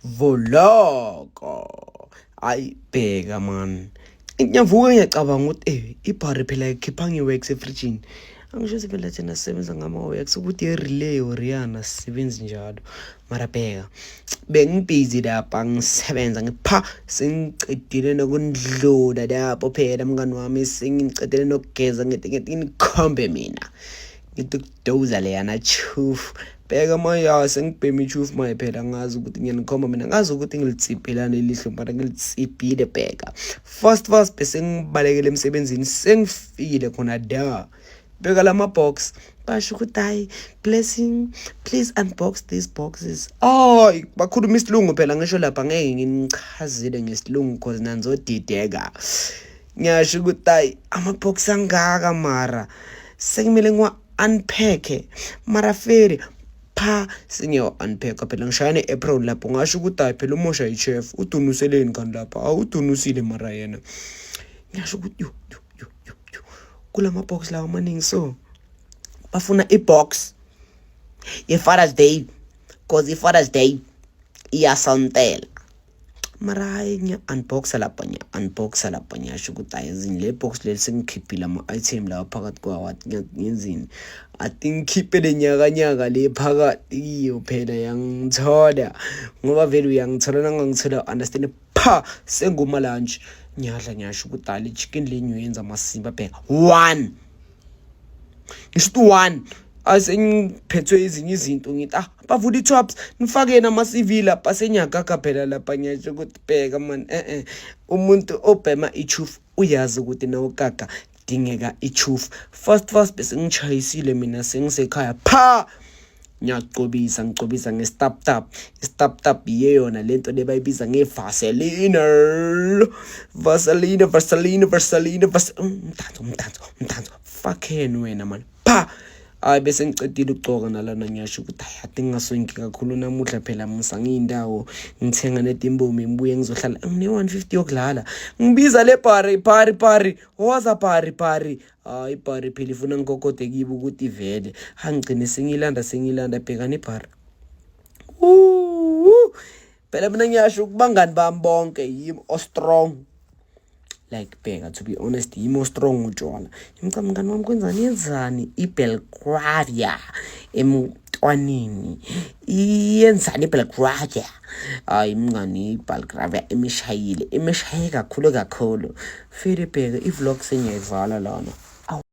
Vlog. Hayi, bheka man, ngiyavuka, ngiyacabanga ukuthi ibhari phela ikhiphanga i-wax efrijini. Angisho ukuthi phela thina sisebenza ngama-wax, ukuthi i-relay or yana sisebenzi njalo. Mara bheka, bengibhizi lapha ngisebenza, ngipha sengicedile nokundlula lapho phela, mngani wami, sengicedile nokugeza. Ngithi ngikhombe mina, ngithi ukudoza leyana chufu. Bheka maya, sengibhema ichufu maye phela, ngazi ukuthi ngiyanikhomba mina, ngazi ukuthi ngilitsiphelane ilihlo, mara ngilitsipile. Bheka, fast fast bese ngibalekele emsebenzini, sengifikile khona da. Bheka lama box, basho ukuthi, "Hayi Blessing, please unbox these boxes." Hayi, bakhuluma isilungu phela, ngisho lapha ngeke nginichazele ngesilungu cause nanzodideka. Ngiyasho ukuthi hayi, ama-box angaka, mara sekumele ngiwa-unpack. Mara feri pha sengiyawa-unpacka phela, ngishaya ne-apron lapho. Ngasho ukuthi hayi phela, umosha i-chef, udunuseleni kanti lapha? Awudunusile, mara yena ngiyasho ukuthi yo yo yo yo yo, kulama box lawa amaningi, so bafuna i-box ye-Father's Day, cause i-Father's Day iyasontela. Mara hayi, ngiya-unboxa lapha, ngiya-unboxa lapha, ngiyasho ukuthi hayi, yazini le box leli, sengikhiphile ama-item lawa phakathi kwawo. Athi ngiyenzini? Athi ngikhiphe le nyakanyaka le phakathi kiyo phela, yangithola ngoba vele uyangithola, nangangithola, understand. Pha senguma lunch, ngiyadla, ngiyasho ukuthi hayi, le chicken le ngiyoyenza amasimba. Bheka, one, ngisho ukuthi one, asengiphethwe ezinye izinto. Ngithi, "Ah, bavula i-tops, nifake nama-CV lapha." Senyagaga phela lapha, ngiyasho ukuthi bheka man, umuntu obhema ichufu uyazi ukuthi nawugaga kudingeka ichufu. Fast fast bese ngishayisile mina, sengisekhaya. Pha ngiyacobisa, ngicobisa nge-stop tap. I-stop tap yeyona lento le bayibiza nge-Vaseline, Vaseline, Vaseline, Vaseline, umdanso, umdanso, umdanso, fucking wena man. Pha hayi, bese ngicedile ukugcoka nalana. Ngiyasho ukuthi hayi, ade ngingaswenki kakhulu namuhla phela, musa ngiyindawo ngithenga netimbomi, ngibuye ngizohlala ngine-150 yokudlala. Ngibiza le pari pari pari, woza pari pari. Hayi, ibhari phela ifuna ngigogode kibo ukuthi vele hangigcine sengiyilanda, sengiyilanda. Bhekani ibhari phela, mina ngiyasho kubangani bami bonke, yimi o-strong. Like bheka, to be honest, yimi o-strong utshwala. Ngimca mngani wami, kwenzani, yenzani ibelgravia emntwaneni, iyenzani ibelgravia? Hayi mngani, ibelgravia imishayile, imishaye kakhulu kakhulu. Fele bheka, i-vlog sengiyayivala lana.